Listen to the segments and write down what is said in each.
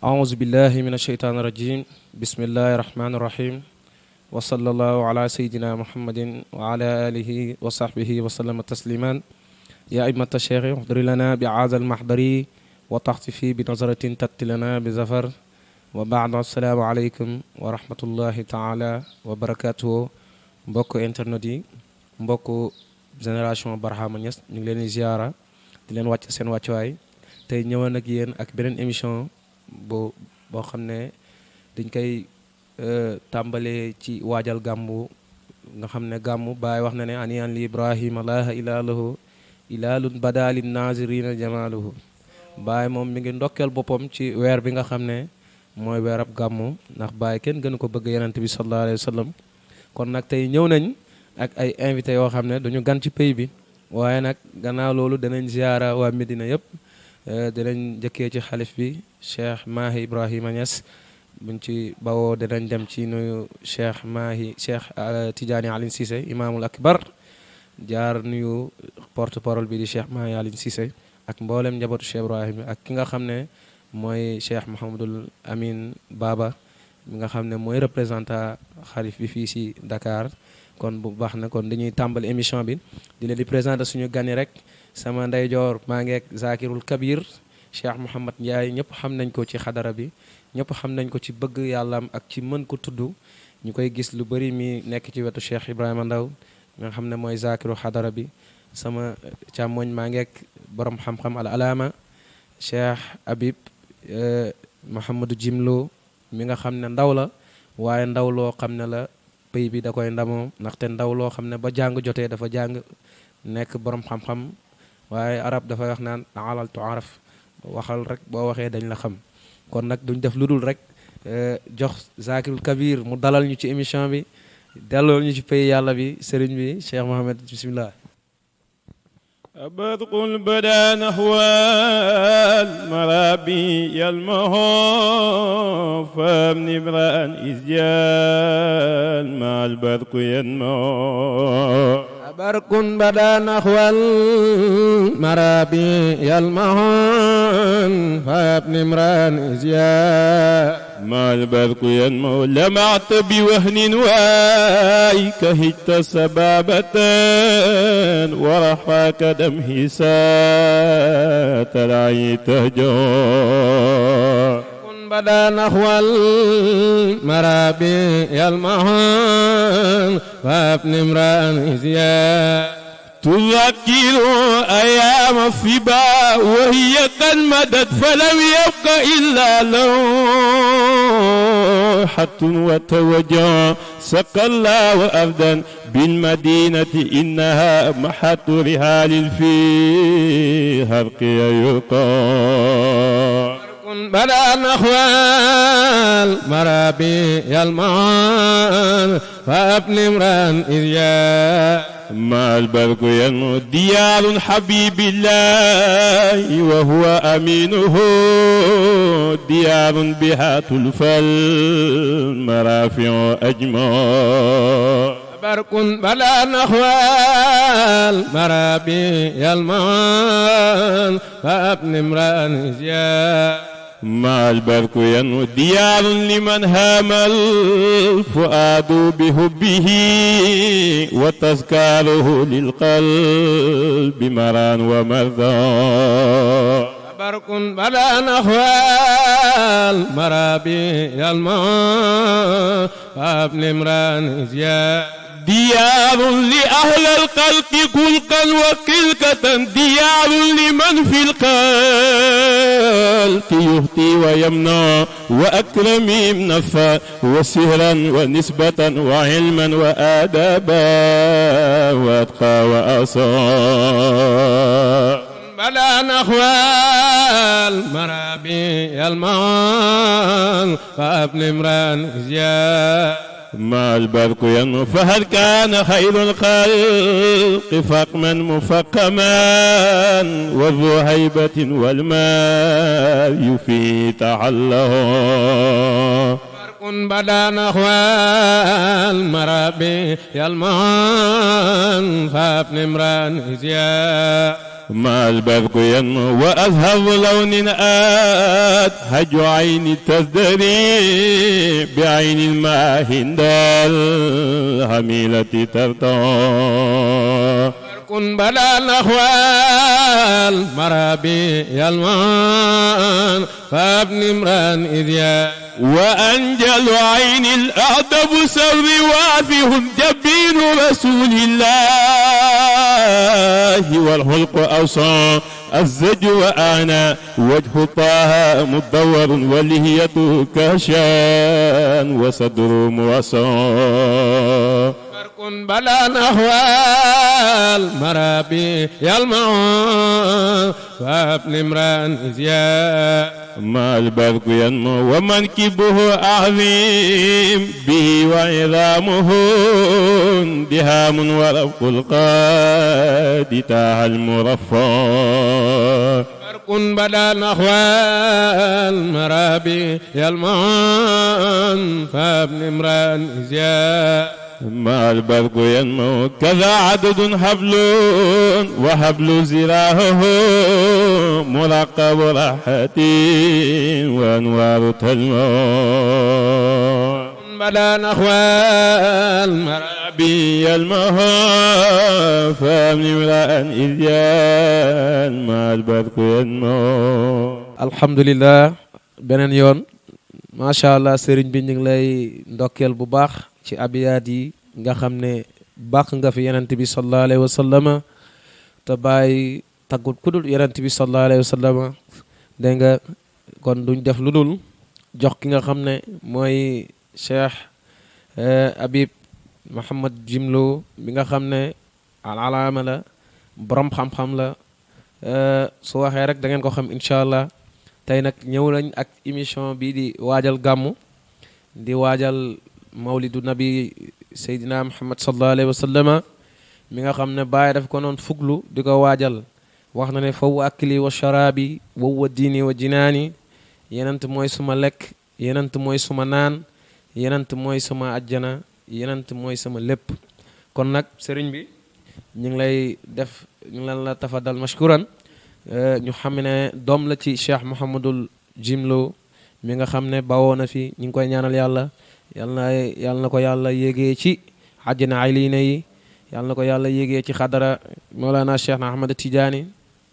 أعوذ بالله من الشيطان الرجيم بسم الله الرحمن الرحيم وصلى الله على سيدنا محمد وعلى آله وصحبه وسلم تسليما يا أئمة الشيخ احضر لنا بهذا المحضر وتحتفي بنظرة تأتي لنا بظفر وبعد السلام عليكم ورحمة الله تعالى وبركاته mbokk internet yi mbokk génération Barhama Niass ñu ngi leen di ziara di leen wàcc seen wàccuwaay tey ñëwoon ak yéen ak beneen émission boo xam ne dañ koy tàmbalee ci waajal gàmmu nga xam ne gàmmu Baay wax na ne aniyan li Ibrahima laaha ilaalahu ilaalun badalin nazirina jamaaluhu Baay moom mi ngi ndokkeel boppam ci weer bi nga xam ne mooy weerab gàmmu ndax Baay kenn gënu ko bëgg Yonent bi sallallahu alayhi wa sallam kon nag tey ñëw nañ ak ay invité yoo xam ne dañu gan ci pays bi waaye nag gannaaw loolu danañ ziara waa Medina yëpp danañ njëkkee ci xalif bi Cheikh Mahi Ibrahima Niass buñ ci bawoo danañ dem ci nuyu Cheikh Tidiane Aline Cissé imaamul akbar jaar nuyu porte parole bi di Cheikh Mahi Aline Cissé ak mboolem njabootu Cheikh Ibrahima ak ki nga xam ne mooy Cheikh Mouhamadul Amin Baba mi nga xam ne mooy représentant xalif bi fii si Dakar kon bu baax na kon dañuy tàmbali émission bi di leen di présenter suñu gani rek sama ndeyjoor maa ngeeg Zakirul Kabir Cheikh Mouhamad Ndiaye ñëpp xam nañ ko ci xadara bi ñëpp xam nañ ko ci bëgg yàllaam ak ci mën ko tudd ñu koy gis lu bëri mi nekk ci wetu Cheikh Ibrahima Ndaw nga xam ne mooy Zakiru xadara bi sama càmmoñ maa ngeeg borom xam-xam al alaama Cheikh Habib Mouhamadou Jimlo mi nga xam ne ndaw la waaye ndaw loo xam ne la pays bi da koy ndamoo ndaxte ndaw loo xam ne ba jàng jotee dafa jàng nekk borom xam-xam waaye arab dafay wax naan alal tuaraf waxal rek boo waxee dañ la xam kon nag duñ def lu dul rek jox Zakirul Kabir mu dalal ñu ci émission bi delloo ñu ci pays yàlla bi sëriñ bi Cheikh Mohamed bismillah أبرق البدا نحو المرابي يلمه فمن امرأ إذ جاء مع البرق ينمو برق بدا نحو المرابي يلمه فابن امرأ إذ جاء مع البرق ينمو لمعت بوهن وايك هجت سبابة ورحاك دمه سات العي تهجو بدا نحو المرابي يلمهن فابن امرأ إذ جاء تذكر أيام الصبا وهي قد مدت فلم يبق إلا لوحة وتوجع سقى الله أبدا بالمدينة إنها محط رحال في هرقي يلقى بدا نحو المرابي يلمهن فابن امرأ إذ جاء مع البرق ينمو ديار حبيب الله وهو أمينه ديار بها تلفى المرافع أجمع برق بدا نحو المرابي يلمهن فابن امرأ إذ جاء مع البرق ينمو ديار لمن هام الفؤاد بحبه وتذكاره للقلب مران ومرضى برق بدا نحو المرابي يلمهن فابن امرأ إذ جاء ديار لأهل الخلق خلقا وخلقة ديار لمن في الخلق يهتي ويمنع وأكرم نفا وسهرا ونسبة وعلما وآدابا وأتقى وأصاب بدا نحو المرابي المعان فابن امران إزياء ما البرق ينمو فهل كان خير الخلق فقما مفقما وذو هيبة والماء يفي تعله بدا نحو المرابي المعان فابن امران إزياء ما البرق ينمو وأزهر لون هج عين تزدري بعين الماء عند الهميلة ترتوى بدا نحو المرابي المعان فابن امران إزياء وأنجل عين الأعدب سر وافه جبين رسول الله والخلق أوصى الزج وأنا وجه طه مدور ولهيته كهشان وصدر موصى بدا نحو المرابي المعان فابن امران إزياء ما البرق ينمو ومنكبه عظيم به وعظامه دهام ورفق القاد تاه المرفع بدا نحو المرابي المعان فابن امران إزياء ما البرق ينمو كذا عدد حبل وحبل زراعه مراقب راحتي وانوار تلمو بدا نحو المرابي المها فامن امرأ إذيان ما البرق ينمو alhamdulilah beneen yoon macha allah sëriñ bi ñu ngi lay ndokkeel bu baax ci abiyaat yi nga xam ne baax nga fi yenent bi sallallahu alayhi wa sallama te bàyyi taggul kudul yenent bi sallallahu alayhi wa sallama dégg nga kon duñ def lu dul jox ki nga xam ne mooy cheikh Habib Mouhamed Jimlo bi nga xam ne alaama la borom xam-xam la su waxee rek da ngeen ko xam incha allah tey nag ñëw nañ ak émission bii di waajal gàmmu di waajal mawlidu nabi Seydina Muhammad sallallahu alayhi wa sallama mi nga xam ne Baay daf ko noon fuglu di ko waajal wax na ne faw akli wa sharabi wa diini wa jinaani yenent mooy suma lekk yenent mooy suma naan yenent mooy suma ajjana yenent mooy sama lépp kon nag sëriñ bi ñu ngi lay def ñu ngi leen la tafadal mashkuran ñu xam ne doom la ci Cheikh Mouhamadul Jimlo mi nga xam ne bawoo na fi ñu ngi koy ñaanal yàlla yàlla na ko yàlla yéegee ci àjjana ayliina yi yàlla na ko yàlla yéegee ci xadara Mawlana Cheikh na Ahmad Tidiane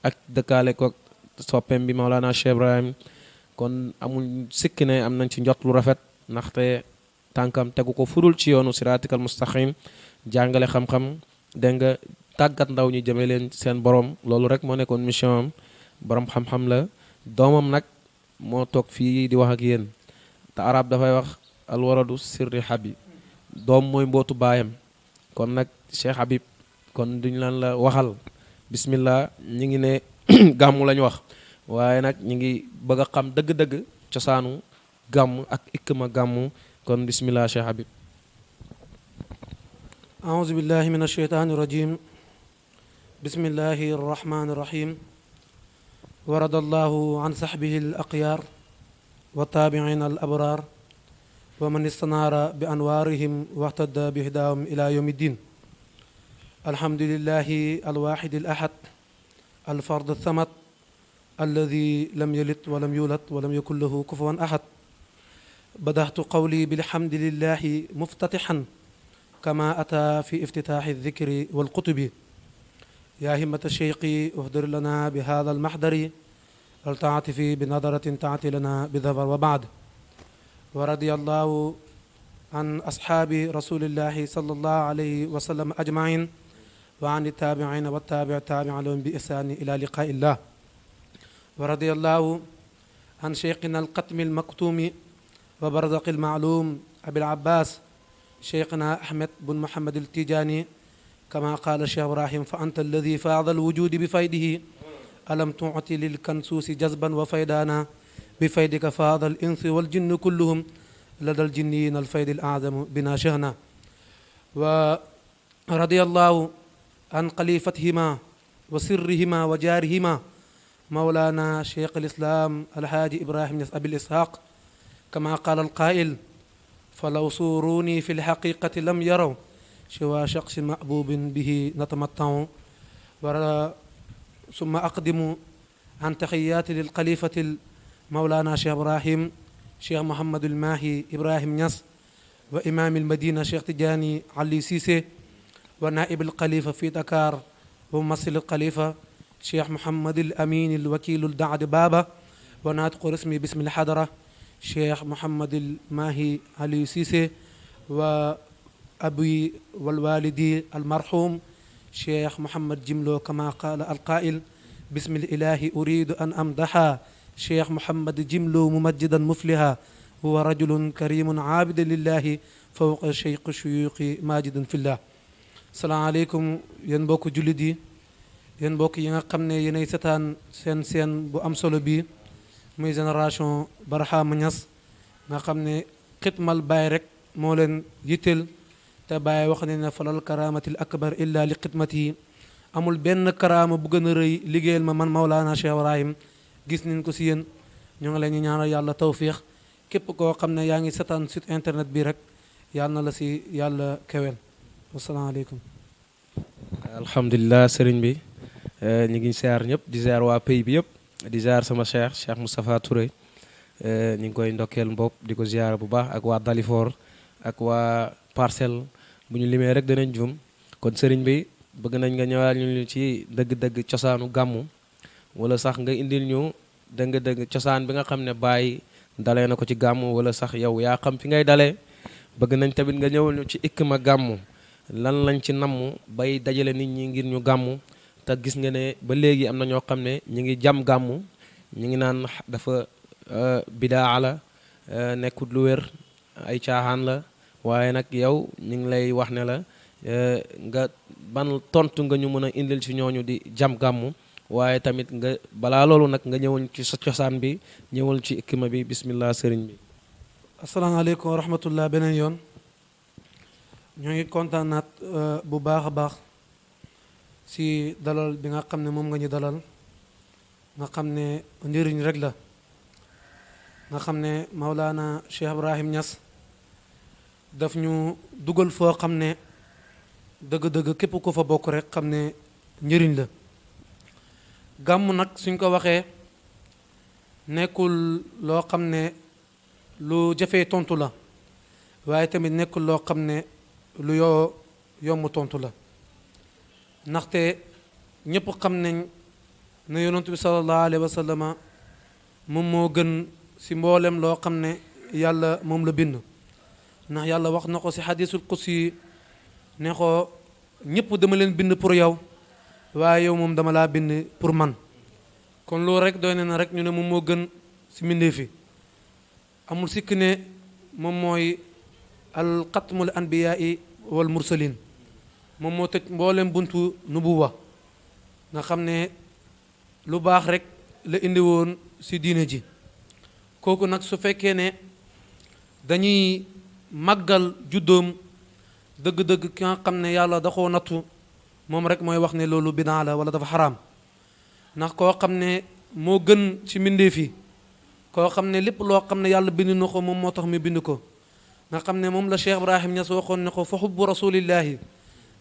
ak dëkkaale ko soppeem bi Mawlana Cheikh Ibrahim kon amul sikki ne am nañ ci njot lu rafet ndaxte tànkam tegu ko fudul ci yoonu siraatikal mustaqim jàngale xam-xam dégg nga tàggat ndaw ñi jëme leen seen borom loolu rek moo nekkoon mission am borom xam-xam la doomam nag moo toog fii di wax ak yéen te arab dafay wax alwaradu sirri habib doom mooy mbootu baayam kon nag Cheikh Habib kon duñ lan la waxal bismillah ñi ngi ne gàmmu lañ wax waaye nag ñi ngi bëgg a xam dëgg-dëgg cosaanu gàmmu ak ikma gàmmu kon bismillah Cheikh Habib أعوذ بالله من الشيطان الرجيم بسم الله الرحمن الرحيم ورد الله عن صحبه الأخيار والتابعين الأبرار ومن استنار بأنوارهم واهتدى بهداهم إلى يوم الدين الحمد لله الواحد الأحد الفرد الصمد الذي لم يلد ولم يولد ولم يكن له كفوا أحد بدأت قولي بالحمد لله مفتتحا كما أتى في افتتاح الذكر والقطب يا همة الشيخ اهدر لنا بهذا المحضر ولتعطفي بنظرة تعطي لنا بظفر وبعد ورضي الله عن أصحاب رسول الله صلى الله عليه وسلم أجمعين وعن التابعين والتابع تابع لهم بإحسان إلى لقاء الله ورضي الله عن شيخنا القتم المكتوم وبرزق المعلوم أبي العباس شيخنا أحمد بن محمد التيجاني كما قال الشيخ إبراهيم فأنت الذي فاض الوجود بفيده alam tuuti lil kansuusi jazban wa faydaana bi faydika faada al insi wal jinni kulluhum lada al jinniyin al faydi al azamu bina shahna wa radiyallahu an xalifatihima wa sirrihima wa jaarihima mawlana cheikh al islam alhaaji ibrahim Niass abil ishaq kama qaala al qaa'il falaw suuruni fi lxaqiqati lam yaraw siwa shaxsi mahbubin bihi natamattau wa summa aqdimu an taxiyaati lil xalifati mawlana cheikh ibrahim cheikh Mouhamadul Mahi Ibrahim Niass wa imaamil madina cheikh Tidiane Ali Cissé wa naibil xalifa fi Dakar wa mumassilil xalifa cheikh Mouhamadul Aminil wakilul Daad Baba wa naatiqu rasmi bismil hadara cheikh Mouhamadul Mahi Ali Cissé wa abi wal walidi al marhum cheikh Mouhamad Jimlo kama qaala al qaa'il bismil ilahi uridu an amdaha cheikh Mouhamad Jimlo mumajjidan mufliha huwa rajulun karimun aabidan lillahi fawqa cheikh shuyuqi majidan fillah. salaamaaleykum yéen mbokk jullit yi yéen mbokk yi nga xam ne yéenay setaan seen bu am solo bii muy génération Barhama Niass nga xam ne xitmal Baay rek moo leen yitteel te Baay wax ne ne falal karamatil akbar illa li xidmati amul benn karaama bu gën a rëy liggéeyal ma man Mawlana Cheikh Ibrahim gis nañ ko si yéen ñu ngi leen di ñaanal yàlla tawfiix képp koo xam ne yaa ngi setaan site internet bi rek yàlla na la si yàlla kewel wasalaamaaleykum. alhamdulilah sëriñ bi ñu ngi ziar ñëpp di ziar waa pays bi yëpp di ziar sama cheikh Moustapha Touré ñu ngi koy ndokkeel mbopp di ko ziar bu baax ak waa Dalifor ak waa Parcelles bu ñu limee rek danañ juum kon sëriñ bi bëgg nañ nga ñëwaat ñu ci dëgg-dëgg cosaanu gàmmu wala sax nga indil ñu dëgg-dëgg cosaan bi nga xam ne Baay dalee na ko ci gàmmu wala sax yow yaa xam fi ngay dalee bëgg nañ tamit nga ñëwal ñu ci ikma gàmmu lan lañ ci namm bay dajale nit ñi ngir ñu gàmmu te gis nga ne ba léegi am na ñoo xam ne ñu ngi jam gàmmu ñu ngi naan dafa bidaa la nekkut lu wér ay caaxaan la waaye nag yow ñu ngi lay wax ne la nga ban tontu nga ñu mën a indil ci ñooñu di jam gàmmu waaye tamit nga balaa loolu nag nga ñëwal ci sa cosaan bi ñëwal ci ikma bi bismillah sëriñ bi. asalaamaaleykum wa rahmatullah beneen yoon ñoo ngi kontaanaat bu baax a baax si dalal bi nga xam ne moom nga ñu dalal nga xam ne njëriñ rek la nga xam ne Maulana Cheikh Ibrahim Niass daf ñu dugal foo xam ne dëgg-dëgg képp ko fa bokk rek xam ne njëriñ la gàmm nag suñ ko waxee nekkul loo xam ne lu jafee tontu la waaye tamit nekkul loo xam ne lu yomb tontu la ndaxte ñëpp xam nañ ne yonent bi sallallahu alayhi wa sallama moom moo gën si mboolem loo xam ne yàlla moom la bind ndax yàlla wax na ko si xadisul qudsi ne ko ñëpp dama leen bind pour yow waaye yow moom dama laa bind pour man kon loolu rek doy na rek ñu ne moom moo gën si mbindéef fi amul sikk ne moom mooy al xatmul anbiyaai wal mursalin moom moo tëj mboolem buntu nubuwa nga xam ne lu baax rek la indi woon si diine ji kooku nag su fekkee ne dañuy màggal juddoom dëgg-dëgg ki nga xam ne yàlla da koo nattu moom rek mooy wax ne loolu bidaa la wala dafa xaraam ndax koo xam ne moo gën ci mbindeef yi koo xam ne lépp loo xam ne yàlla bind na ko moom moo tax mu bind ko nga xam ne moom la Cheikh Ibrahim Niass waxoon ne ko fa xubbu rasulillahi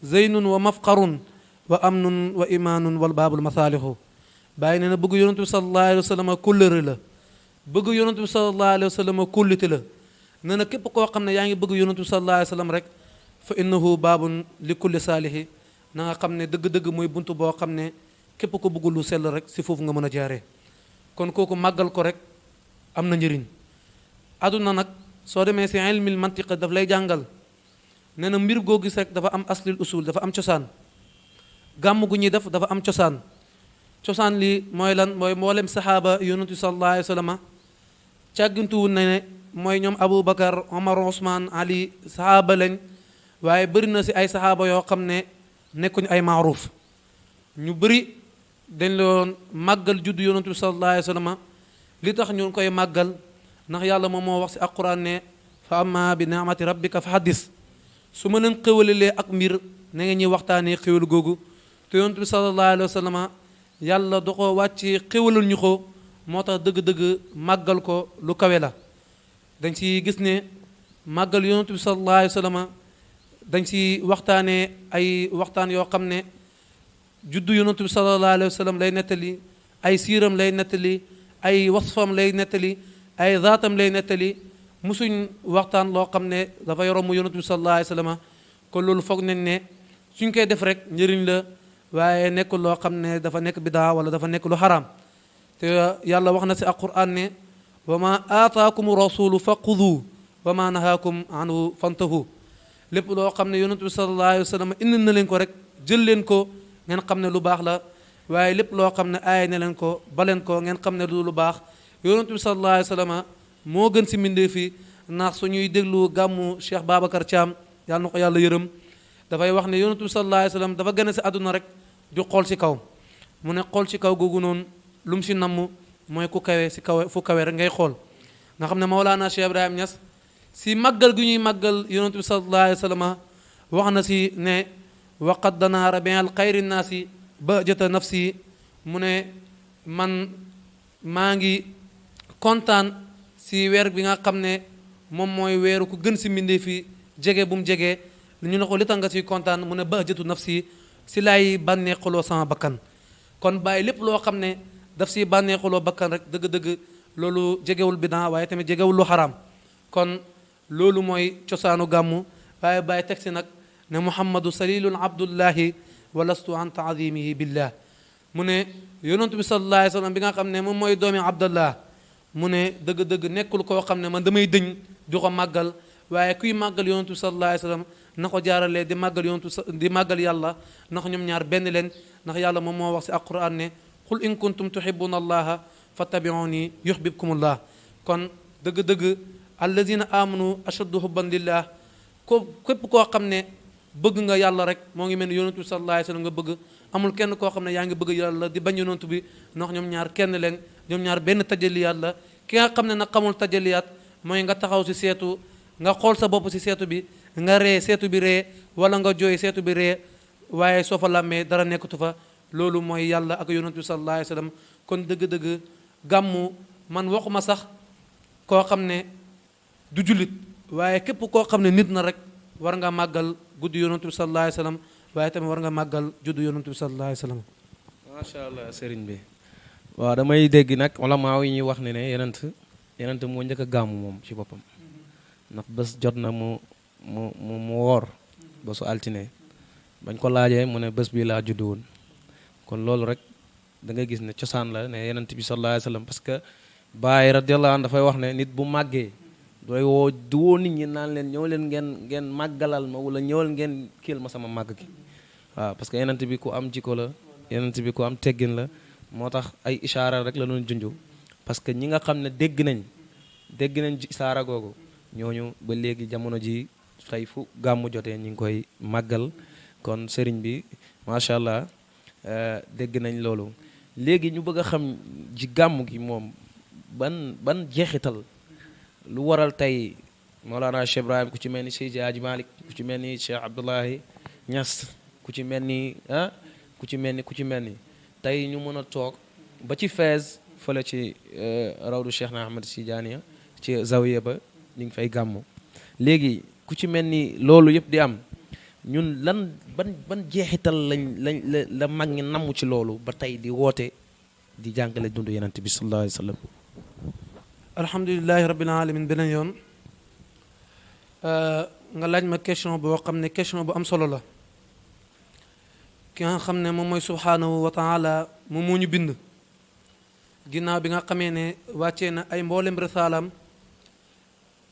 zeynun wa mafqarun wa amnun wa imaanun wal baabul masaalixu bàyyi ne na bëgg yonent bi sallallahu alayhi wa sallam kóllëre la bëgg yonent bi sallallahu alayhi wa sallam kóllite la ne na képp koo xam ne yaa ngi bëgg yonent bi sallallahu alayhi wa sallam rek fa innahu baabun li kulli saalixi na nga xam ne dëgg-dëgg mooy buntu boo xam ne képp ko bëggul lu sell rek si foofu nga mën a jaaree kon kooku màggal ko rek am na njëriñ aduna nag soo demee si ilmil mantiqa daf lay jàngal nee na mbir goo gis rek dafa am aslil usul dafa am cosaan gàmm gu ñuy def dafa am cosaan cosaan li mooy lan mooy mboolem saxaaba yonentu sallallahu alayhi wa sallam càggintuwul na ne mooy ñoom Aboubacar Omar Ousmane Ali saxaaba lañ waaye bëri na si ay saxaaba yoo xam ne nekkuñu ay maaruuf ñu bëri dañ loon màggal juddu yonent bi sallallahu alayhi wa sallam li tax ñu koy màggal ndax yàlla moom moo wax ci alquran ne fa amma bi ni'mati rabbika fa haddis su ma leen xéwalalee ak mbir na nga ñuy waxtaanee xéwal googu te yonent bi sallallahu alayhi wa sallam yàlla da ko wàcce xéwalal ñu ko moo tax dëgg-dëgg màggal ko lu kawe la dañ ci gis ne màggal yonent bi sallallahu alayhi wa sallam dañ ci waxtaanee ay waxtaan yoo xam ne juddu yonent bi sallallahu alayhi wa sallam lay nettali ay siiram lay nettali ay wasfam lay nettali ay zaatam lay nettali musuñ waxtaan loo xam ne dafa yoroom mu yonent bi sallallahu alayhi wa sallam kon loolu foog nañ ne suñ koy def rek njëriñ la waaye nekkul loo xam ne dafa nekk bidaa wala dafa nekk lu xaraam te yàlla wax na si alquran ne wa ma aataakum rasulu fa xudu wa ma nahaakum anhu fantahu lépp loo xam ne yonent bi sallallahu alayhi wa sallam indi na leen ko rek jël leen ko ngeen xam ne lu baax la waaye lépp loo xam ne aay na leen ko baleen ko ngeen xam ne lu baax yonent bi sallallahu alayhi wa sallam moo gën si mbindee fi ndax suñuy déglu gàmmu Cheikh Babacar Thiam yàlla na ko yàlla yërëm dafay wax ne yonent bi sallallahu alayhi wa sallam dafa gën a si àdduna rek di xool si kaw mu ne xool si kaw googu noonu lu mu si namm mooy ku kawe si kawe fu kawe rek ngay xool nga xam ne Mawlana Cheikh Ibrahim Niass si màggal gi ñuy màggal yonent bi sallallahu alayhi wa sallam wax na si ne waqad dana rabial xayri naasi bahjata nafsi mu ne man maa ngi kontaan si weer bi nga xam ne moom mooy weeru ku gën si mbindee fi jege bu mu jege ñu ne ko li tax nga si kontaan mu ne bahjatu nafsi si laay bànneexuloo sama bakkan kon bàyyi lépp loo xam ne daf si bànneexuloo bakkan rek dëgg-dëgg loolu jegewul bidaa waaye tamit jegewul lu xaraam kon loolu mooy cosaanu gàmmu waaye bàyyi teg si nag ne muhammadu salilun abdullahi wa lastu an taadimihi billah mu ne yonent bi sallallahu alayhi wa sallam bi nga xam ne moom mooy doomi abdallah mu ne dëgg-dëgg nekkul koo xam ne man damay dëñ di ko màggal waaye kuy màggal yonent bi sallallahu alayhi wa sallam na ko jaaralee di màggal yonent di màggal yàlla ndax ñoom ñaar benn leen ndax yàlla moom moo wax si alquran ne qul in kuntum tuhibbuna allaha fattabi'uni yuhbibkumullah kon dëgg-dëgg allazina amanu ashaddu hubban lillah ko képp koo xam ne bëgg nga yàlla rek moo ngi mel ni yonent bi sallallahu alayhi wa sallam nga bëgg amul kenn koo xam ne yaa ngi bëgg yàlla di bañ yonent bi ndax ñoom ñaar kenn leen ñoom ñaar benn tajaliyaat la ki nga xam ne nag xamul tajaliyaat mooy nga taxaw si seetu nga xool sa bopp si seetu bi nga ree seetu bi ree wala nga jooy seetu bi ree waaye soo fa làmmee dara nekkatu fa loolu mooy yàlla ak yonent bi sallallahu alayhi wa sallam kon dëgg-dëgg gàmmu man waxuma sax koo xam ne du jullit waaye képp koo xam ne nit na rek war nga màggal guddi yonent bi sallallahu alayhi wa sallam waaye tamit war nga màggal juddu yonent bi sallallahu alayhi wa sallam macha allah sëriñ bi waaw damay dégg nag ulama yi ñuy wax ne yenent moo njëkk a gàmmu moom ci boppam ndax bés jot na mu woor bésu altine bañ ko laajee mu ne bés bi laa juddu woon kon loolu rek da ngay gis ne cosaan la ne yenent bi sallallahu alayhi wa sallam parce que Baay radiyallahu anhu dafay wax ne nit bu màggee dooy woo du woo nit ñi naan leen ñëw leen ngeen màggalal ma wala ñëwal ngeen kiil ma sama màgg gi waaw parce que yenent bi ku am jikko la yenent bi ku am teggin la moo tax ay ishaara rek la doon junju parce que ñi nga xam ne dégg nañ isaara googu ñooñu ba léegi jamono ji tey fu gàmmu jotee ñu ngi koy màggal kon sëriñ bi macha allah dégg nañ loolu léegi ñu bëgg a xam ji gàmmu gi moom ban jeexital lu waral tey Mawlana Cheikh Ibrahim ku ci mel ni Seydi Hadji Malick ku ci mel ni Cheikh Abdoulahi Niass ku ci mel ni ku ci mel ni tey ñu mën a toog ba ci Fès fële ci rawdu Cheikh na Ahmad Tidiane ci zawiya ba ñu ngi fay gàmmu léegi ku ci mel ni loolu yëpp di am ñun lan ban jeexital la mag ñi namm ci loolu ba tey di woote di jàngale dund Yonent bi sallallahu alayhi wa sallam alhamdulilahi rabbil alamin beneen yoon nga laaj ma question boo xam ne question bu am solo la ki nga xam ne moom mooy subhanahu wa taala moom moo ñu bind ginnaaw bi nga xamee ne wàccee na ay mboolem risaalam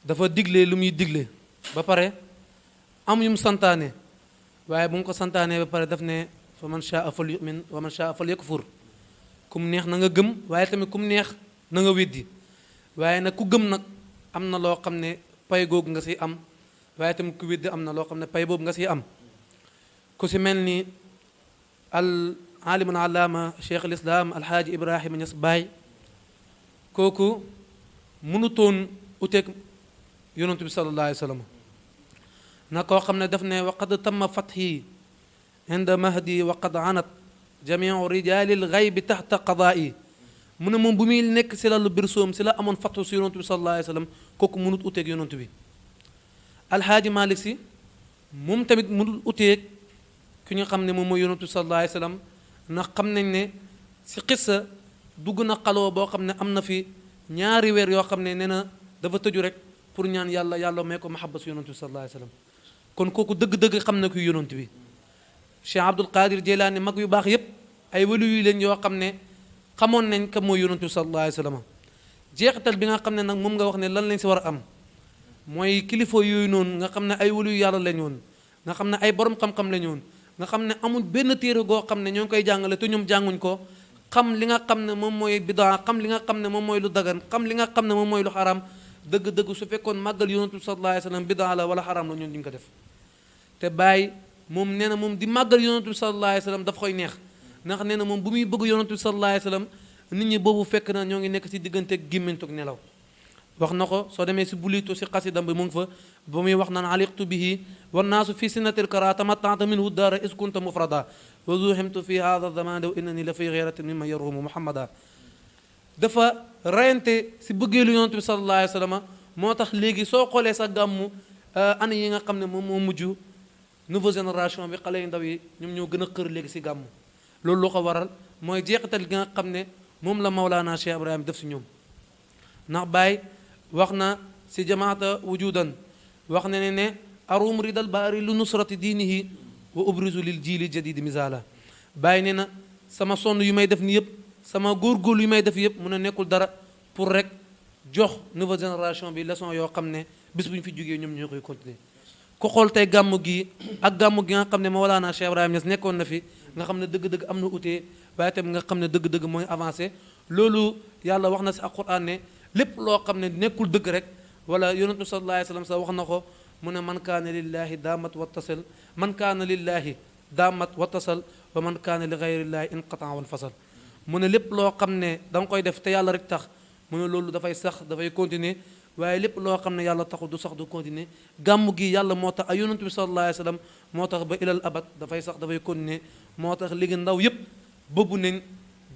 dafa digle lu muy digle ba pare am yu mu santaane waaye bu mu ko santaane ba pare daf ne fa man shaa fal yu'min wa man shaa fal yakfur kum neex na nga gëm waaye tamit kum neex na nga weddi waaye nag ku gëm nag am na loo xam ne pay googu nga siy am waaye tamit ku weddi am na loo xam ne pay boobu nga siy am ku si mel ni al aalimun allaama cheikh al islam alhaaji Ibrahima Niass Baye kooku mënutoon uteeg yonent bi sallallahu alayhi wa sallam na koo xam ne daf ne waqad tamma fathi inda mahdi waqad anat jamiu rijalil ghaybi taxta qadaa'i mu ne moom bu muy nekk si la lu birsoom si la amoon fathu si yonent bi sallallahu alayhi wa sallam kooku mënut uteeg yonent bi alhaaji Malick si moom tamit mënut uteeg ki nga xam ne moom mooy yonent bi sallallahu alayhi wa sallam ndax xam nañ ne si xissa dugg na xaloo boo xam ne am na fi ñaari weer yoo xam ne nee na dafa tëju rek pour ñaan yàlla yàlla may ko mahabba si yonent bi sallallahu alayhi wa sallam kon kooku dëgg-dëgg xam na kuy yonent bi Cheikh Abdul Qadir Jeylaani mag yu baax yépp ay wali yu leen yoo xam ne xamoon nañ ka mooy yonent bi sallallahu alayhi wa sallam jeexital bi nga xam ne nag moom nga wax ne lan lañ si war a am mooy kilifa yooyu noonu nga xam ne ay wali yu yàlla lañ woon nga xam ne ay borom xam-xam lañ woon nga xam ne amul benn téere goo xam ne ñoo ngi koy jàngale te ñoom jànguñ ko xam li nga xam ne moom mooy bidaa xam li nga xam ne moom mooy lu dagan xam li nga xam ne moom mooy lu xaraam dëgg-dëgg su fekkoon màggal yonent bi sallallahu alayhi wa sallam bidaa la wala xaraam la ñoom duñ ko def te Baye moom nee na moom di màggal yonent bi sallallahu alayhi wa sallam daf koy neex ndax nee na moom bu muy bëgg yonent bi sallallahu alayhi wa sallam nit ñi boobu fekk na ñoo ngi nekk si diggante gémmantoog nelaw wax na ko soo demee si bulitu si xasidam bi mu ngi fa ba muy wax naan aliqtu bihi wannaasu fi sinnatil kara tamatta'ta minhu daara is kunta mufrada wa zuhimtu fi hada zaman wa innani la fi ghayratin mimma yarumu muhammada dafa rayante si bëggeelu yonent bi sallallahu alayhi wa sallam moo tax léegi soo xoolee sa gàmmu année yi nga xam ne moom moo mujj nouvelle génération bi xale yu ndaw yi ñoom ñoo gën a xër léegi si gàmmu loolu lu ko waral mooy jeexital gi nga xam ne moom la Mawlana Cheikh Ibrahim def si ñoom ndax Baye wax na si jamaata wujudan wax na ne arum ridal baari lu nusrati diinihi wa ubrizu lil jiili jadidi misala Baye ne na sama sonn yu may def ni yëpp sama góorgóorlu yu may def yëpp mun a nekkul dara pour rek jox nouvelle génération bi leçon yoo xam ne bis bu ñu fi jógee ñoom ñoo koy continuer ku xool tey gàmmu gi ak gàmmu gi nga xam ne Mawlana Cheikh Ibrahim Niass nekkoon na fi nga xam ne dëgg-dëgg am na utee waaye tamit nga xam ne dëgg-dëgg mooy avancé loolu yàlla wax na si alquran ne lépp loo xam ne nekkul dëgg rek wala yonentu sallallahu alayhi wa sallam sax wax na ko mu ne man kaana lillahi daamat wattasal man kaana lillahi daamat wattasal wa man kaana li gayrillaahi inqataa wan fasal mu ne lépp loo xam ne da nga koy def te yàlla rek tax mu ne loolu dafay sax dafay continuer waaye lépp loo xam ne yàlla taxul du sax du continuer gàmmu gi yàlla moo tax ay yonentu bi sallallahu alayhi wa sallam moo tax ba ilal abad dafay sax dafay continuer moo tax léegi ndaw yépp bëggu nañ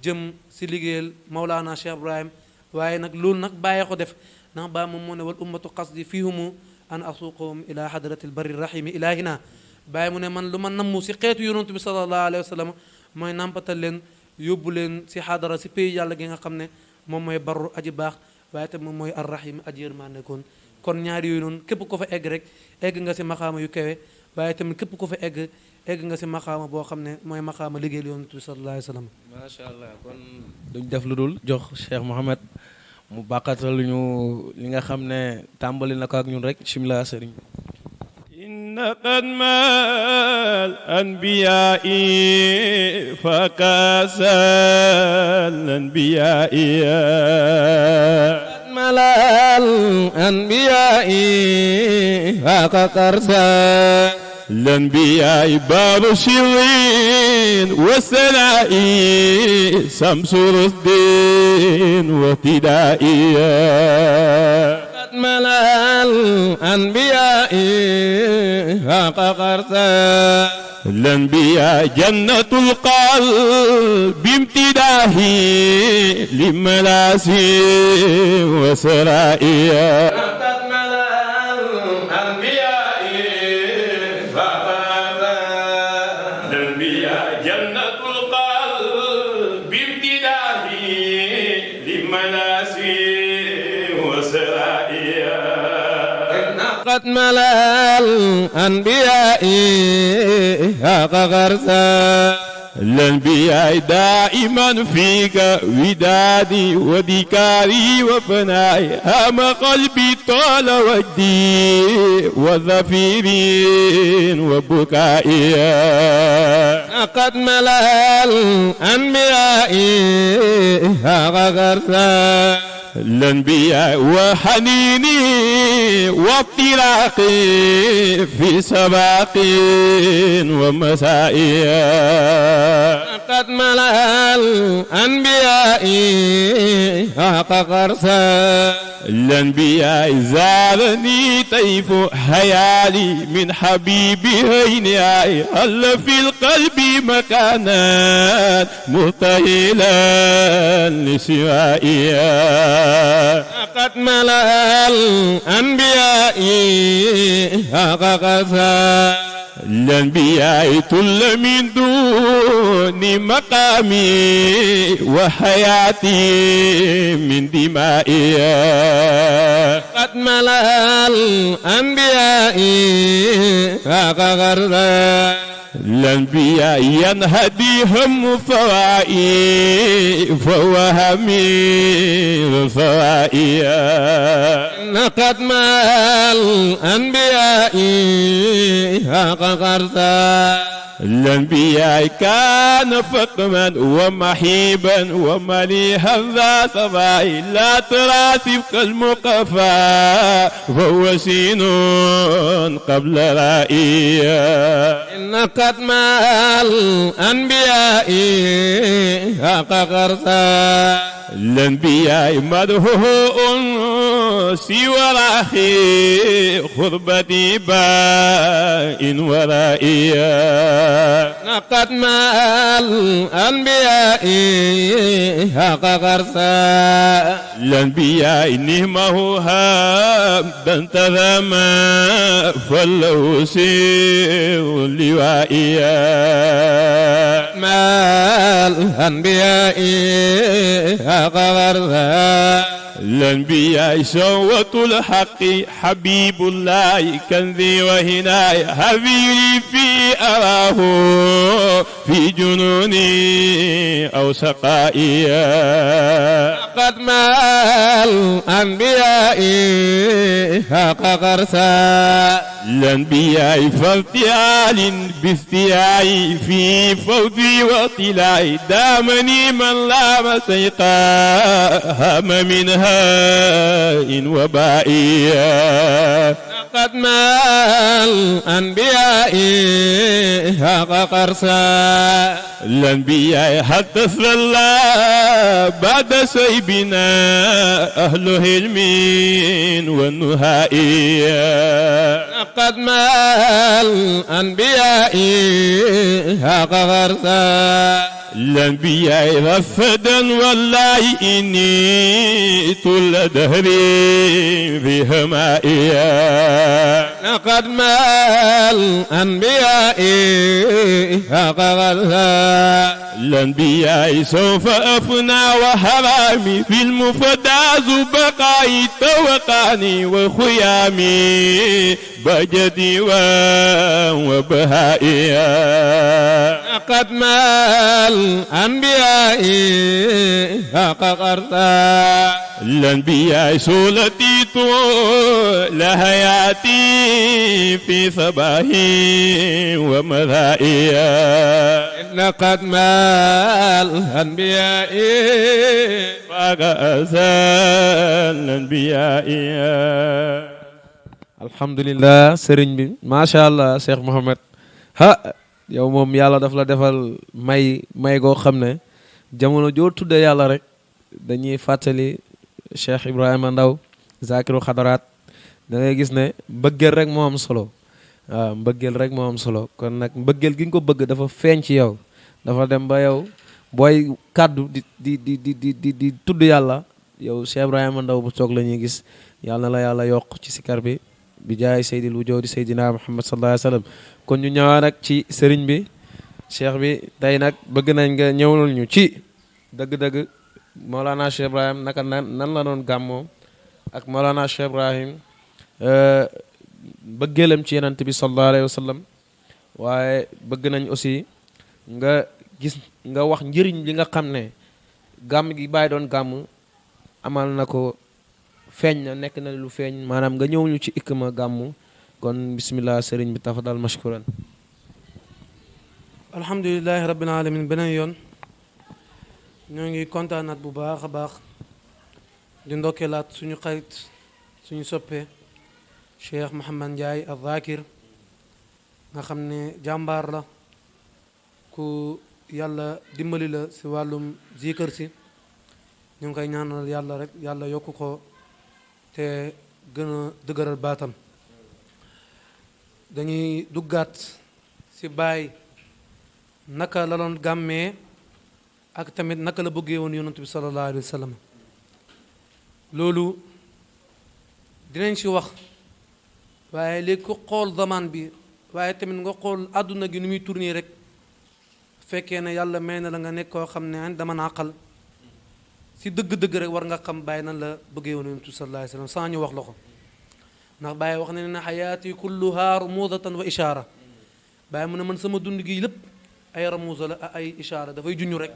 jëm si liggéeyal Mawlana Cheikh Ibrahim waaye nag loolu nag bàyyee ko def ndax baa moom moo ne wal ummatu qasdi fiihumu an asuuqahum ila hadratil barri rahimi ilahina bàyyi mu ne man lu ma namm si xeetu yonentu bi sallallahu alayhi wa sallam mooy nampatal leen yóbbu leen si xadara si pays yàlla gi nga xam ne moom mooy barru aji baax waaye te moom mooy arrahim aji yërmande kon ñaari yooyu noonu képp ko fa egg rek egg nga si maxaama yu kawe waaye tamit képp ko fa egg nga si maxaama boo xam ne mooy maxaama liggéeyal yonent bi sallallahu alayhi wa sallam. macha allah kon duñ def lu dul jox Cheikh Mouhamed mu bàqatal ñu li nga xam ne tàmbali na ko ak ñun rek bismillah sëriñ إن قدم الأنبياء فكاس الأنبياء قدم الأنبياء فكاس الأنبياء باب الشرين والسناء شمس الدين واهتدائيا ملا الأنبياء فاق قرصا الأنبياء جنة القلب امتداه لملاسي وسرائيا قد ملا الأنبياء حق غرسا الأنبياء دائما فيك ودادي وذكاري وفنائي هم قلبي طال وجدي وظفيري وبكائي قد ملا الأنبياء حق غرسا الأنبياء وحنيني واطلاق في سباق ومساء قد ملأ الأنبياء حق قرصا الأنبياء زارني طيف حيالي من حبيبي هل في القلب مكانا مستهيلا لسوائي قد ملأ الأنبياء حق قرصا الأنبياء تل من دون مقامي وحياتي من دمائي قد ملأ الأنبياء حق قرصا الأنبياء ينهديهم فوائي فهو همير فوائي قد ملأ الأنبياء حق قرصا الأنبياء كان فقما ومحيبا ومليها ذا صباي لا تراسب كالمقفى فهو سين قبل رائيا قد ملأ الأنبياء حق قرصا الأنبياء مدهوه أنسي وراخي خربتي بائن ورائيا قد ملأ الأنبياء حق قرصا الأنبياء نهمه هابدا تذما فلو سير لوائيا ملأ الأنبياء حق قرصا الأنبياء شوة الحق حبيب الله كنذي وهناي حبيبي في أراه في جنوني أو سقائي قد ملأ الأنبياء حق قرصا الأنبياء فافتعال بافتعاي في فوزي واطلاعي دامني من لا مسيقا هم منها إن وبائي قد ملأ الأنبياء حق قرصا الأنبياء حتى الله بعد سيبنا أهل حلم والنهائي قد ملأ الأنبياء حق قرصا الأنبياء رفدا والله إني طول دهري في همائيا قد ملأ الأنبياء حق قرصا الأنبياء سوف أفنى وحرامي في المفدى بقائي توقاني وخيامي بجدي وبهائيا قد ملأ الأنبياء حق قرصا الأنبياء سولتي طول حياتي في صباحي ومذائيا قد ملأ الأنبياء فقاسا الأنبياء alhamdulilah sëriñ bi macha allah Cheikh Mouhamed ha yow moom yàlla daf la defal may goo xam ne jamono joo tudde yàlla rek dañuy fàttali Cheikh Ibrahima Ndaw Zakiru Xadaraat da ngay gis ne mbëggeel rek moo am solo waaw mbëggeel rek moo am solo kon nag mbëggeel gi nga ko bëgg dafa feeñ ci yow dafa dem ba yow booy kàddu di tudd yàlla yow Cheikh Ibrahima Ndaw bu toog la ñuy gis yàlla na la yàlla yokk ci sikar bi bi jaay seydil wujoodi seydina Muhammad sallallahu alayhi wa sallam kon ñu ñëwaat nag ci sëriñ bi cheikh bi tey nag bëgg nañ nga ñëwal ñu ci dëgg-dëgg Mawlana Cheikh Ibrahim naka nan la doon gàmmoo ak Mawlana Cheikh Ibrahim bëggeelam ci yenant bi sallallahu alayhi wa sallam waaye bëgg nañ aussi nga gis nga wax njëriñ li nga xam ne gàmm gi bàyyi doon gàmm amal na ko feeñ na nekk na lu feeñ maanaam nga ñëw ñu ci ikma gàmmu kon bismillah sëriñ bi tafadal mashkuran alhamdulilahi rabbil alamin beneen yoon ñoo ngi kontaanaat bu baax a baax di ndokkeelaat suñu xarit suñu soppee Cheikh Mouhamad Ndiaye al-Zakir nga xam ne jàmbaar la ku yàlla dimbali la si wàllum zikër si ñu ngi koy ñaanal yàlla rek yàlla yokku ko te gën a dëgëral baatam dañuy duggaat si baay naka la doon gàmmee ak tamit naka la bëggee woon yonent bi sallallahu alayhi wa sallam loolu dinañ si wax waaye léegi ku xool zaman bi waaye tamit nga xool àdduna gi nu muy tourner rek fekkee ne yàlla may na la nga nekk koo xam ne dama naqal si dëgg-dëgg rek war nga xam bàyyi nan la bëggee woon yonent bi sallallahu alayhi wa sallam sans ñu wax la ko ndax bàyyi wax na ne xayaati kulluha rumudatan wa ishaara bàyyi mu ne man sama dund gi lépp ay ramuusa la ay ishaara dafay junñu rek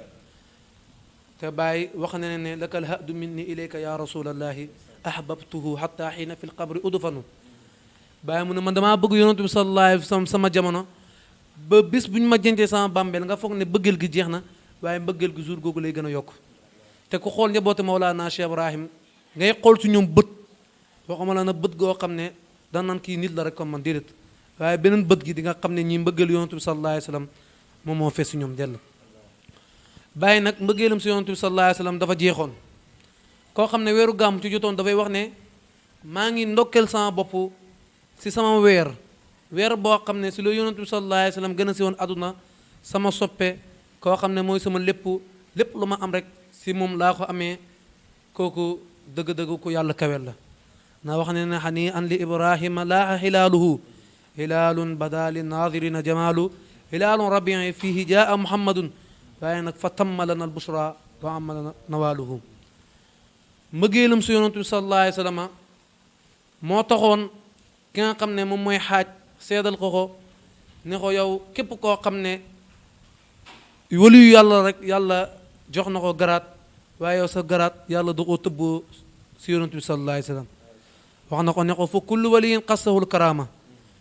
te bàyyi wax na ne laka alhadu minni ilayka ya rasulallahi ahbabtuhu xatta xiina fi lqabri udfanu bàyyi mu ne man damaa bëgg yonent bi sallallahu alayhi wa sallam sama jamono ba bis bu ñu ma jëntee sama bàmbeel nga foog ne bëggeel gi jeex na waaye mbëggeel gi jour googu lay gën a yokk te ku xool njaboote Mawlana Cheikh Ibrahim ngay xool su ñoom bët waxuma la na bët goo xam ne daan naan kii nit la rek comme man déedéet waaye beneen bët gi di nga xam ne ñii mbëggeel yonent bi sallallahu alayhi wa sallam moom moo fees si ñoom dell bàyyi nag mbëggeelam si yonent bi sallallahu alayhi wa sallam dafa jeexoon koo xam ne weeru gàmm ci jotoon dafay wax ne maa ngi ndokkeel sama bopp si sama weer boo xam ne si la yonent bi sallallahu alayhi wa sallam gën a si woon àdduna sama soppe koo xam ne mooy sama lépp lu ma am rek si moom laa ko amee kooku dëgg-dëgg ku yàlla kawel la na wax ne ne xanii an li ibrahima laaxa xilaaluhu hilaalun bada li naadirina jamaalu hilaalun rabii fihi jaa muhammadun waaye nag fa tamma lana albushra wa amma lana nawaaluhu mbëggeelam si yonent bi sallallahu alayhi wa sallam moo taxoon ki nga xam ne moom mooy xaaj seedal ko ne ko yow képp koo xam ne waliyu yàlla rek yàlla jox na ko garaat waaye yow sa garaat yàlla da koo tëbboo si yonent bi sallallahu alayhi wa sallam wax na ko ne ko fa kullu waliyin qassahul karama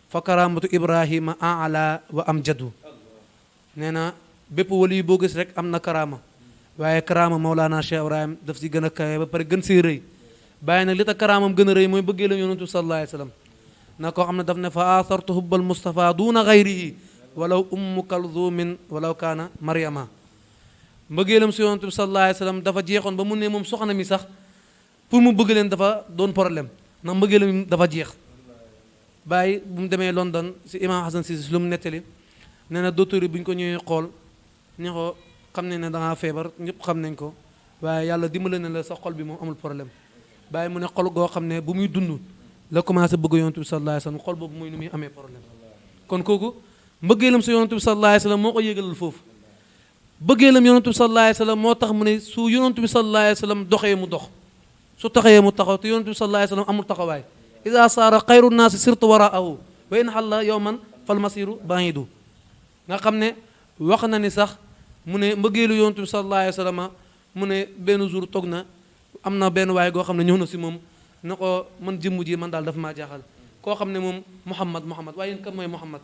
fa karamatu ibrahima ala wa amjadu nee na bépp waliyu boo gis rek am na karama waaye karama Mawlana Cheikh Ibrahim daf si gën a kawe ba pare gën see rëy bàyyi nag li tax karamam gën a rëy mooy bëggee la yonent bi sallallahu alayhi wa sallam na koo xam ne daf ne fa athartu hubbal Mustafa duna gayrihi walaw ummu kalzumin walaw kaana Maryama mbëggeelam si yonent bi sallallahu alayhi wa sallam dafa jeexoon ba mu ne moom soxna mi sax pour mu bëgg leen dafa doon problème ndax mbëggeelam dafa jeex bàyyi bu mu demee London si imam Hassan Cissé lu mu nettali nee na docteur yi bu ñu ko ñëwee xool ne ko xam ne dangaa feebar ñëpp xam nañ ko waaye yàlla dimbale na la sa xol bi moom amul problème bàyyi mu ne xol goo xam ne bu muy dund la commencé bëgg yonent bi sallallahu alayhi wa sallam xol boobu muy nu muy amee problème kon kooku mbëggeelam si yonent bi sallallahu alayhi wa sallam moo ko yégalal foofu bëggeelam yonent bi sallallahu alayhi wa sallam moo tax mu ne su yonent bi sallallahu alayhi wa sallam doxee mu dox su taxawee mu taxaw te yonent bi sallallahu alayhi wa sallam amul taxawaay ida saara xayru naasi sirtu waraahu wa in xalla yowman fal masiru ba'idu nga xam ne wax na ni sax mu ne mbëggeelu yonent bi sallallahu alayhi wa sallam mu ne benn jour toog na am na benn waay goo xam ne ñëw na si moom ne ko man jëmm ji man daal dafa maa jaaxal koo xam ne moom Muhammad waaye yéen kan mooy Muhammad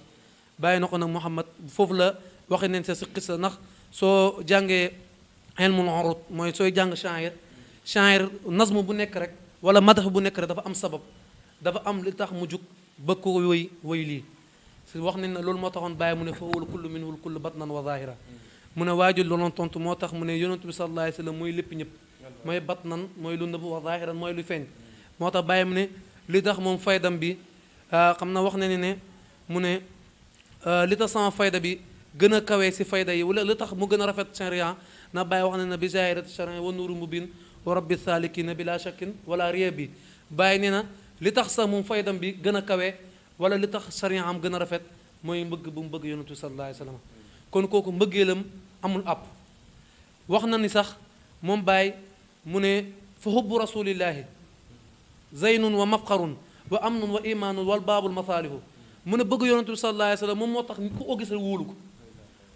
bàyyi na ko nag Muhammad foofu la waxee neen sa si xissa ndax soo jàngee ilmul urud mooy sooy jàng shaa'ir nazm bu nekk rek wala madax bu nekk rek dafa am sabab dafa am li tax mu jug ba ko woy lii si wax nañ ne loolu moo taxoon bàyyi mu ne fa wal kullu minhu kullu batnan wa zahira mu ne waajul looloon tontu moo tax mu ne yonent bi sallallahu alayhi wa sallam mooy lépp ñëpp mooy batnan mooy lu nëbb wa zahiran mooy lu feeñ moo tax bàyyi mu ne li tax moom faydam bi xam na wax na ne mu ne li tax sama fayda bi gën a kawee si fayda yi wala li tax mu gën a rafet sharia na bàyyi wax ne bi zahirati sharia wa nuuru mubin wa rabbi salikina bila shakkin wala riya bi bàyyi nee na li tax sax moom faydam bi gën a kawee wala li tax sharia am gën a rafet mooy mbëgg bu mu bëgg yonent bi sallallahu alayhi wa sallam kon kooku mbëggeelam amul àpp wax na ni sax moom bàyyi mu ne fa hubbu rasulillahi zaynun wa mafxarun wa amnun wa imanun wal baabul masaalihu mu ne bëgg yonent bi sallallahu alayhi wa sallam moom moo tax ku ko gis rek wóolu ko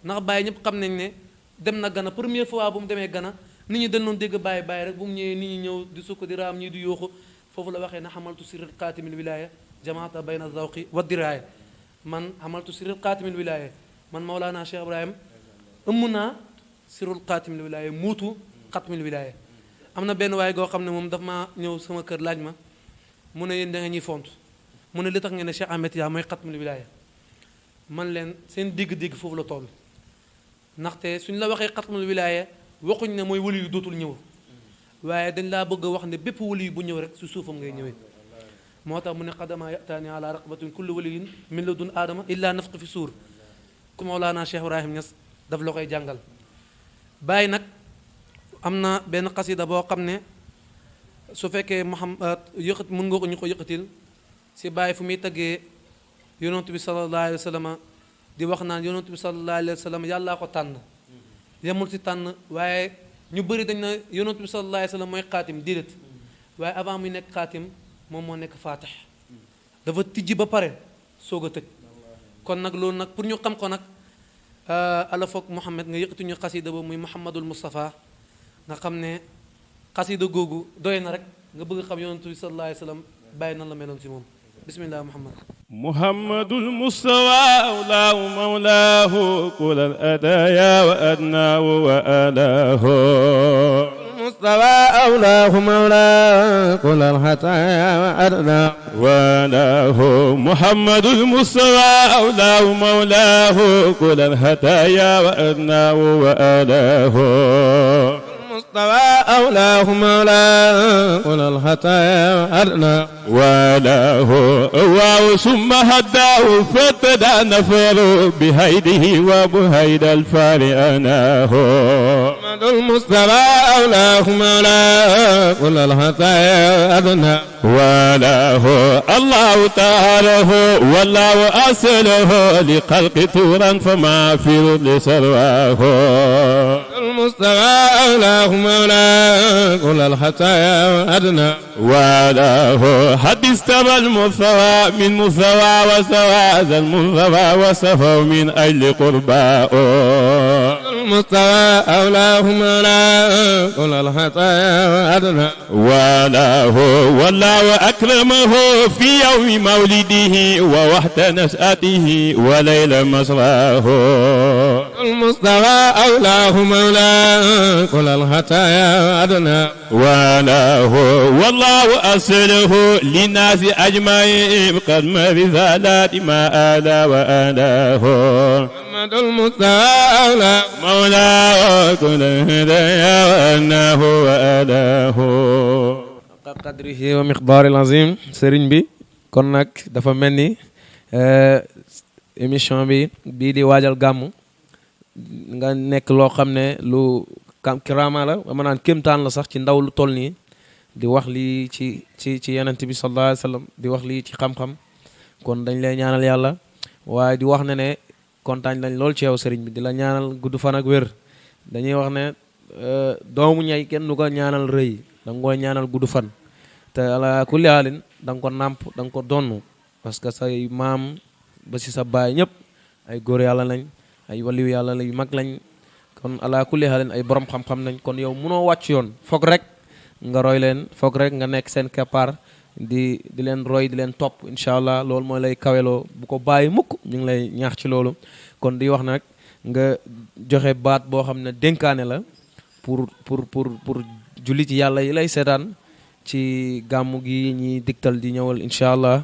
ndax bàyyi ñëpp xam nañ ne dem na Gana première fois bu mu demee Gana nit ñi dañ doon dégg bàyyi rek bu mu ñëwee nit ñi ñëw di sukk di raam ñii di yooxu foofu la waxee ne xamaltu sirral xaatimil wilaya jamaata bayna zawqi wa diraaya man xamaltu sirral xaatimil wilaya man Mawlana Cheikh Ibrahim ëmm naa sirrul xaatimil wilaya muutu xatmil wilaya am na benn waay goo xam ne moom daf maa ñëw sama kër laaj ma mu ne yéen da nga ñuy font mu ne li tax ngeen ne Cheikh Ahmed Tidiane mooy xatmul wilaaya man leen seen dégg-dégg foofu la toll ndaxte suñ la waxee xatmul wilaaya waxuñ ne mooy wali yu dootul ñëw waaye dañ laa bëgg a wax ne bépp wali yu bu ñëw rek su suufam ngay ñëwee moo tax mu ne qadama yataani ala raqabatin kulli waliyin min ladun aadama illa nafq fi suur ku Mawlaana Cheikh Ibrahim Niass daf la koy jàngal bàyyi nag am na benn xasida boo xam ne su fekkee Muhammad yëkkat mën nga ko ñu ko yëkkatil si bàyyi fu muy taggee yonent bi sallallahu alayhi wa sallam di wax naan yonent bi sallallahu alayhi wa sallam yàllaa ko tànn yemul si tànn waaye ñu bëri dañ na yonent bi sallallahu alayhi wa sallam mooy xaatim déedéet waaye avant muy nekk xaatim moom moo nekk faatix dafa tijji ba pare soog a tëj kon nag loolu nag pour ñu xam ko nag ala foog Mouhamed nga yëkkati ñu xasida boobu muy Mouhamadul Moustapha nga xam ne xasida googu doy na rek nga bëgg xam yonent bi sallallahu alayhi wa sallam bàyyi nan la meloon si moom bismillah Mouhamed محمد المستوى أولاه مولاه كل الأدايا وأدناه وآلاه المصطفى أولاه مولاه كل الحطايا وأدناه وآلاه محمد المستوى أولاه مولاه كل الهدايا وأدناه وآلاه المصطفى أولاه مولاه كل الحطايا وأدناه وآلاه أواه ثم هداه فابتدى نفر بهيده وبهيد الفار أناه محمد المصطفى أولاه مولاه كل الحطايا وأدناه وله الله تعالى والله أصله لخلق طورا فما في لسرواه المصطفى أولاه مولاه كل الحطايا وأدناه وله حدث تبى المثوى من مثوى وسوى ذا المثوى وسفوا من أجل قرباء المصطفى أولاه مولاه كل الحطايا وأدناه وله والله وأكرمه في يوم مولده ووحد نشأته وليل مسراه المصطفى أولاه مولاه كل الحطايا وأدناه وله والله أصله للناس أجمعين قد مرزالات ما آلى وآلاه محمد المصطفى أولاه مولاه كل الهدايا وأناه وآلاه qadrihi wa miqdaaril azim sëriñ bi kon nag dafa mel ni émission bi bii di waajal gàmmu nga nekk loo xam ne lu kiraama la ma naan kéemtaan la sax ci ndaw lu toll nii di wax lii ci yenent bi sallallahu alayhi wa sallam di wax lii ci xam-xam kon dañ lay ñaanal yàlla waaye di wax ne ne kontaan nañ lool ci yow sëriñ bi di la ñaanal gudd fan ak wér dañuy wax ne doomu ñay kenn du ko ñaanal rëy da nga koy ñaanal gudd fan te ala kulli haalin da nga ko nàmp da nga ko donn parce que say maam ba si sa baay ñëpp ay góor yàlla lañ ay waliyu yàlla yu mag lañ kon ala kulli haalin ay borom xam-xam nañ kon yow munoo wàcc yoon foog rek nga roy leen foog rek nga nekk seen keppaar di leen roy di leen topp incha allah loolu mooy lay kaweloo bu ko bàyyi mukk ñu ngi lay ñaax ci loolu kon di wax nag nga joxe baat boo xam ne dénkaane la pour jullit ci yàlla yi lay seetaan ci gàmmu gi ñi digtal di ñëwal incha allah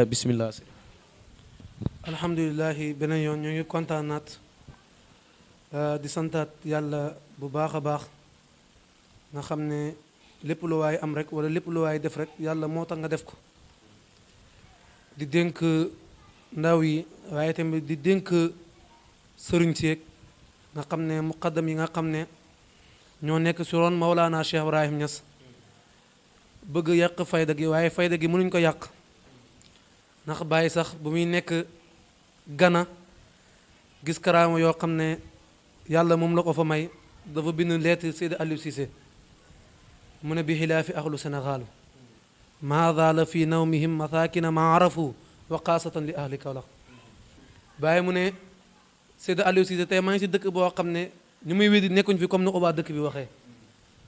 bismillah alhamdulilahi beneen yoon ñoo ngi kontaanaat di santaat yàlla bu baax a baax nga xam ne lépp lu waay am rek wala lépp lu waay def rek yàlla moo tax nga def ko di dénk ndaw yi waaye tamit di dénk sëriñ seeg nga xam ne muqaddam yi nga xam ne ñoo nekk si ron Mawlaana Cheikh Ibrahim Niass bëgg yàq fayda gi waaye fayda gi mënuñ ko yàq ndax bàyyi sax bu muy nekk Gana gis karaama yoo xam ne yàlla moom la ko fa may dafa bind lettre Seydi Aliou Cissé mu ne bi xilaafi ahlu Sénégal maada la fi nawmihim masaakina ma arafu wa xaasatan li ahli Kaolack bàyyi mu ne Seydi Aliou Cissé tey maa ngi si dëkk boo xam ne ñu muy weddi nekkuñ fi comme ni ko waa dëkk bi waxee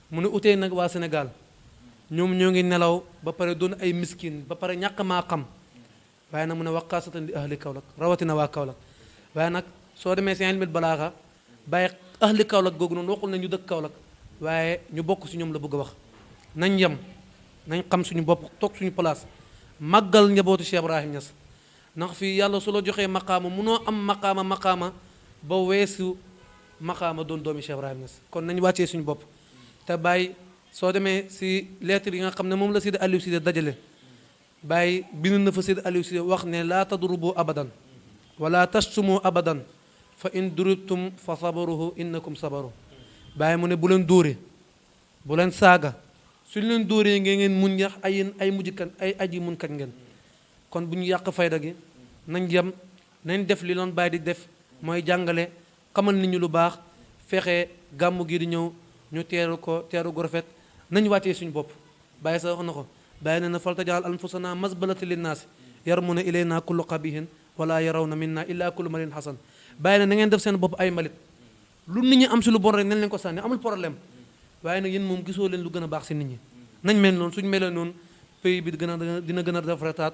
mu ne utee nag waa Sénégal ñoom ñoo ngi nelaw ba pare doon ay miskin ba pare ñàkk maa xam waaye nag mu ne waqaasatan li ahli Kaolack rawatina waa Kaolack waaye nag soo demee si ilmul balaaxa bàyyi ahli Kaolack googu noonu waxul na ñu dëkk Kaolack waaye ñu bokk si ñoom la bëgg a wax nañ yem nañ xam suñu bopp toog suñu place màggal njabootu Cheikh Ibrahim Niass ndax fii yàlla su la joxee maqaama munoo am maqaama ba weesu maqaama doon doomi Cheikh Ibrahim Niass kon nañ wàccee suñu bopp te bàyyi soo demee si lettre yi nga xam ne moom la Sidi Aliou Cissé dajale bàyyi bind na fa Sidi Aliou Cissé wax ne laa tadrubu abadan wala tashtumu abadan fa in duribtum fa sabaruhu innakum sabaru bàyyi mu ne bu leen dóore bu leen saaga suñ leen dóoree ngeen muñ yax ay mujjkat ay aji mun kat ngeen kon bu ñu yàq fayda gi nañ yem nañ def li loon bàyyi di def mooy jàngale xamal nit ñi lu baax fexe gàmmu gi di ñëw ñu teeru gu rafet nañ wàccee suñu bopp bàyyi sa wax na ko bàyyi ne na faltajaal anfusana masbalati linnaasi yarmuna ilayna kullu qabihin wala yarawna minna illa kullu malin hasan bàyyi ne na ngeen def seen bopp ay mbalit lu nit ñi am si lu bon rek nañ leen ko sànni amul problème waaye nag yéen moom gisoo leen lu gën a baax si nit ñi nañ mel noonu suñ melee noonu pays bi dina gën a rafetaat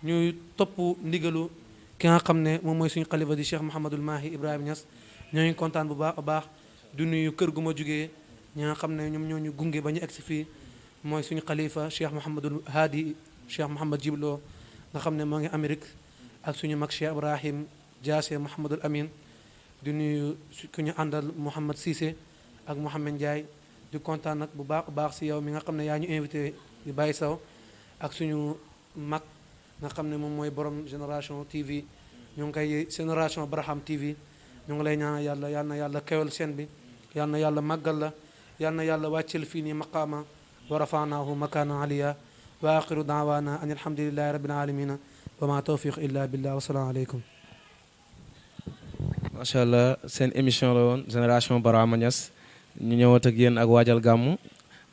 ñuy topp ndigalu ki nga xam ne moom mooy suñu xalifa di Cheikh Mouhamadul Mahi Ibrahima Niass ñoo ngi kontaan bu baax a baax du nuyu kër gu ma jugee ñi nga xam ne ñoom ñoo ñu gunge ba ñu egsi fii mooy suñu xalifa Cheikh Mouhamadul Hadi Cheikh Mouhamad Jiblo nga xam ne moo ngi Amérique ak suñu mag Cheikh Ibrahim Diassé Mouhamadul Amin di nuyu ku ñu àndal Mouhamad Cissé ak Mouhamed Ndiaye di kontaan nag bu baax a baax si yow mi nga xam ne yaa ñu invité di Baye Sow ak suñu mag nga xam ne moom mooy borom génération TV ñu ngi koy génération Barham TV ñu ngi lay ñaanal yàlla yal na yàlla kewal seen bi yal na yàlla màggal la yal na yàlla wàccel fii nii maqaama wa rafanaahu makana aliya wa axiru daawaana an alhamdulillahi rabbil alamina wa ma tawfiq illa billah wa salaamu aleykum. macha allah seen émission la woon génération Barhama Niass ñu ñëwaat ak yéen ak waajal gàmmu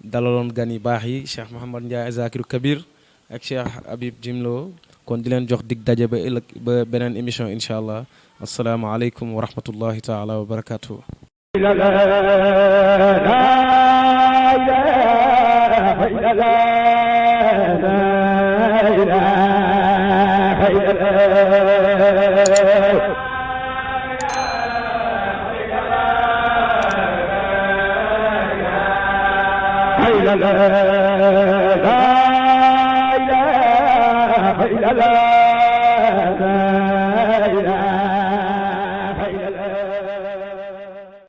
dalaloon gan yi baax yi Cheikh Mouhamad Ndiaye Zakiru Kabir ak Cheikh Habib Jimlo kon di leen jox dig daje ba ëllëg ba beneen émission incha allah asalaamaaleykum wa rahmatullahi taala wa barakatuhu. la